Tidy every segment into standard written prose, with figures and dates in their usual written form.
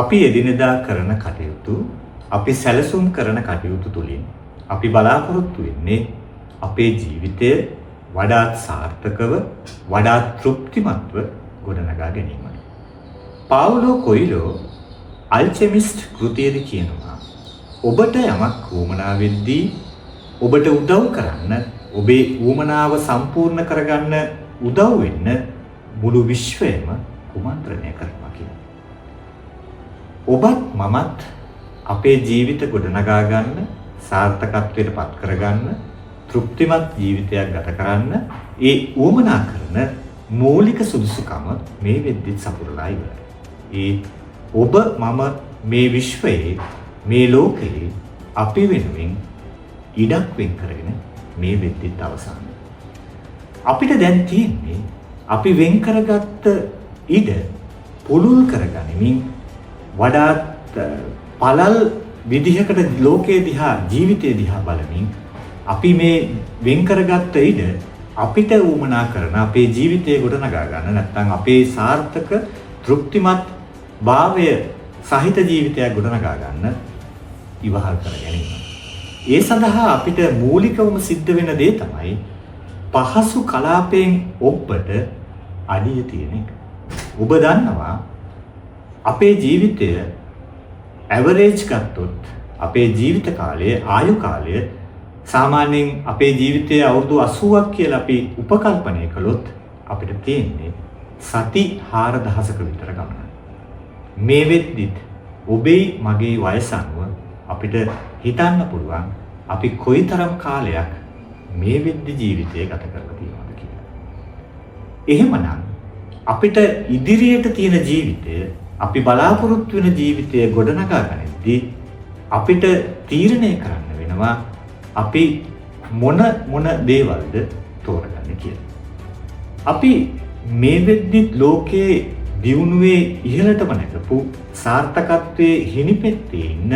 අපි එදිනෙදා කරන කටයුතු, අපි සැලසුම් කරන කටයුතු තුලින් අපි බලාපොරොත්තු වෙන්නේ අපේ ජීවිතය වඩාත් සාර්ථකව, වඩාත් තෘප්තිමත්ව ගොඩනගා ගැනීමයි. පාවුලෝ කොයිලෝ අල්චෙමිස්ට් කෘතියේදී කියනවා, ඔබට යමක් වුවමනා වෙද්දී ඔබට උදව් කරන්න, ඔබේ වුවමනාව සම්පූර්ණ කරගන්න උදව් වෙන්න මුළු විශ්වයම කුමන්ත්‍රණය කරනවා කියලා. ඔබත් මමත් අපේ ජීවිත ගොඩනගා ගන්න, සාර්ථකත්වයට පත් කරගන්න, තෘප්තිමත් ජීවිතයක් ගත කරන්න ඒ වුවමනා කරන මූලික සුදුසුකම මේ වෙද්දිත් සපුරලා ඉවරයි. ඒ ඔබ මම මේ විශ්වයේ, මේ ලෝකයේ අපි වෙනුවෙන් ඉඩක් වෙන් කරගෙන මේ වෙද්දිත් අවසానයි. අපිට දැන් තියෙන්නේ අපි වෙන් කරගත්ත ඉඩ පුළුල් කරගනිමින් වඩාත් පළල් විදිහකට ලෝකයේ දිහා, ජීවිතය දිහා බලමින් අපි මේ වෙන් කරගත්ත ඉඩ අපිට උවමනා කරන අපේ ජීවිතය ගොඩනගා ගන්න, නැත්නම් අපේ සාර්ථක තෘප්තිමත් භාවය සහිත ජීවිතයක් ගොඩනගා ගන්න ඉවහල් කර ගැනීම. ඒ සඳහා අපිට මූලිකවම සිද්ධ වෙන දේ තමයි පහසු කලාපයෙන් ඔබට අඩිය තියෙන එක. ඔබ දන්නවා අපේ ජීවිතය ඇවරේජ් ගත්තොත් අපේ ජීවිත කාලය, ආයු කාලය සාමාන්‍යයෙන් අපේ ජීවිතයේ අවුරුදු 80ක් කියලා අපි උපකල්පනය කළොත් අපිට තියෙන්නේ සති 4000ක විතර ගමනක්. මේ වෙද්දිත් ඔබේ මගේ වයස අනුව අපිට හිතන්න පුළුවන් අපි කොයිතරම් කාලයක් මේ වෙද්දි ජීවිතය ගත කරලා තියෙනවද කියලා. එහෙමනම් අපිට ඉදිරියට තියෙන ජීවිතය, අපි බලාපොරොත්තු වෙන ජීවිතය ගොඩනගා ගනිද්දී අපිට තීරණය කරන්න වෙනවා අපි මොන මොන දේවල්ද තෝරගන්නේ කියලා. අපි මේ වෙද්දිත් ලෝකයේ දියුණුවේ ඉහළටම නැගපු, සාර්ථකත්වයේ හිණිපෙත්තේ ඉන්න,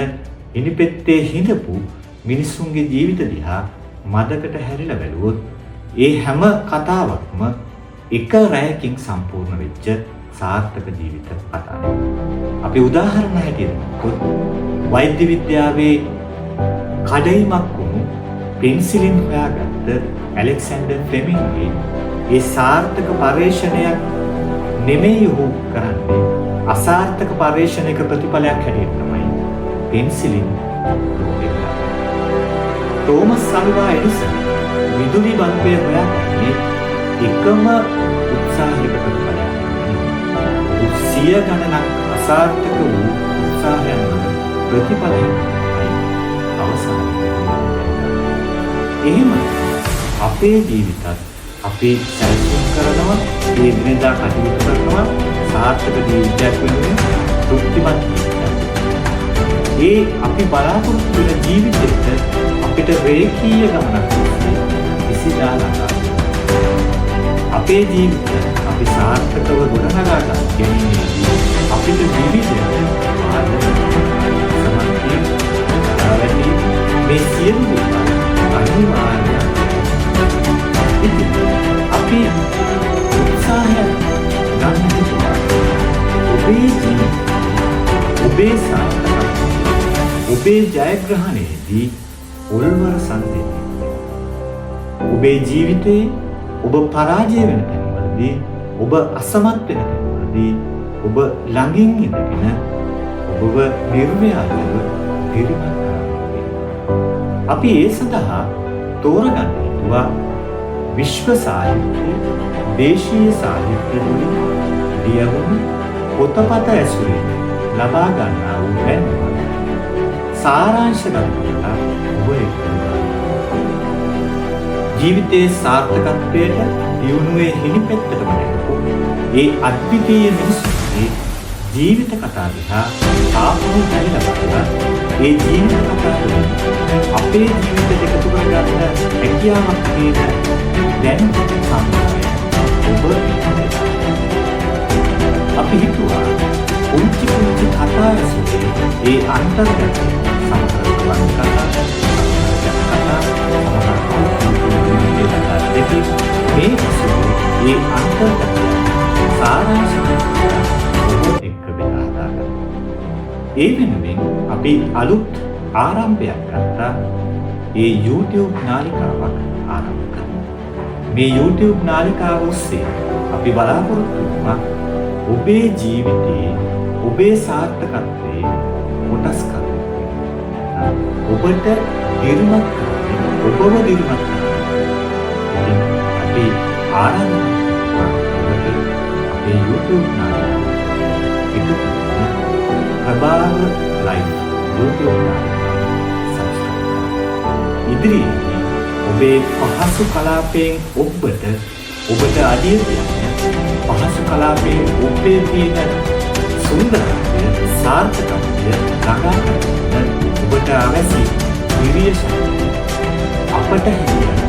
හිණිපෙත්තේ හිඳපු මිනිස්සුන්ගේ ජීවිත දිහා මදකට හැරිලා බැලුවොත් ඒ හැම කතාවක්ම එක රැයකින් සම්පූර්ණ වෙච්ච සාර්ථක ජීවිත කතා නෙවෙයි. අපි උදාහරණ හැටියට ගත්තොත් වෛද්‍ය විද්‍යාවේ කඩයිමක් වුණු පෙන්සිලින් හොයාගත්ත ඇලෙක්සැන්ඩර් ෆ්ලෙමින්ගේ ඒ සාර්ථක පර්යේෂණයක් නෙමෙයි ඔහු කරන්නේ, අසාර්ථක පර්යේෂණයක ප්‍රතිඵලයක් හැටියට තමයි පෙන්සිලින් ලෝකෙට ආවේ. තෝමස් අල්වා එඩිසන් විදුලි බල්බය හොයාගන්නේ එකම උත්සාහයක ප්‍රතිඵලයක් නෙමෙයි. ඔහු සිය ගණනක් අසාර්ථක වූ උත්සාහයන් වල ප්‍රතිඵලයක් තමයි අවසානයේ. එහෙම අපේ ජීවිතත් අපි සැලසුම් කරනවා, ඒ දිනදා කටයුතු කරනවා සාර්ථක ජීවිතයක් වෙනුවෙන්, තෘප්තිමත් ජීවිතයක්. ඒ අපි බලාපොරොත්තු වෙන ජීවිතෙට අපිට රේඛීය ගමනක් තිස්සේ කිසිදා ළඟා අපේ ජීවිතය අපි සාර්ථකව ගොඩනගා ගැනීමේදී අපිට විවිධ බාධක, සමත්වීම්, වැටීම් මේ සියලු දේවල් අනිවාර්යයි. ඉතින් අපි උත්සාහයක් ගන්න හිතුවා ඔබේ ජීවිතය, ඔබේ සාර්ථකත්වය, ඔබේ ජයග්‍රහණයේදී ඔල්වර සන්දෙන්නේ. ඔබේ ජීවිතයේ ඔබ පරාජය වෙන තැන්වලදී, ඔබ අසමත් වෙන තැන්වලදී ඔබ ළඟින් ඉඳගෙන ඔබව නිර්ව්‍යාජව දිරිමත් කරන්න. අපි ඒ සඳහා තෝරගන්න හිතුවා විශ්ව සාහිත්‍ය, දේශීය සාහිත්‍ය තුළින් ලියවුණු පොතපත ඇසුරෙන් ලබා ගන්නා වූ දැනුම සාරාංශගත කරලා ඔබ එක්ක ජීවිතයේ සාර්ථකත්වයට, දියුණුවේ හිණිපෙත්තටම නැගපු ඒ අද්විතීය මිනිසුන්ගේ ජීවිත කතා දිහා ආපහු හැරිලා බලලා ඒ ජීවිත කතා වලින් අපේ ජීවිතයට එකතු කරගන්න හැකියාවක් තියෙන දැනුම් සම්භාරය ඔබ එක්ක. අපි හිතුවා පුංචි පුංචි කතා ඇසුරේ ඒ අන්තර්ගත සමහර ප්‍රබන්ධ කතා, සමහර ජන කතා, සමහර ජීවිතේ කතා දෙකේ මේ ඇසුරේ ඒ අන්තර්ගතය සාරාංශ ඔබ එක්ක බෙදා හදා ගන්න. ඒ වෙනුවෙන් අපි අලුත් ආරම්භයක් ගත්තා. ඒ YouTube නාලිකාවක් ආරම්භ කරා. මේ YouTube නාලිකාව ඔස්සේ අපි බලාපොරොත්තු වෙනවා ඔබේ ජීවිතයේ, ඔබේ සාර්ථකත්වයේ කොටස් කරුවෙක් වෙන්න. ඔබට දිරිමත් කරන්නේ, ඔබව දිරිමත් කරන්නේ. ඉතින් අපි ආරාධනා කරනවා ඔබට අපේ YouTube නාලිකාවට එකතු වෙන්න. ප්‍රභාව ලයිව් YouTube නාලිකාව සබ්ස්ක්‍රයිබ් කරන්න. ඉදිරියේදී ඔබේ පහසු කලාපයෙන් ඔබට ඔබට අඩිය තියන්න, පහසු කලාපයෙන් ඔබේ තියෙන සුන්දරත්වය, සාර්ථකත්වය ළඟා කරගන්න ඔබට අවශ්‍ය විරිය ශක්තිය අපට හැකියාව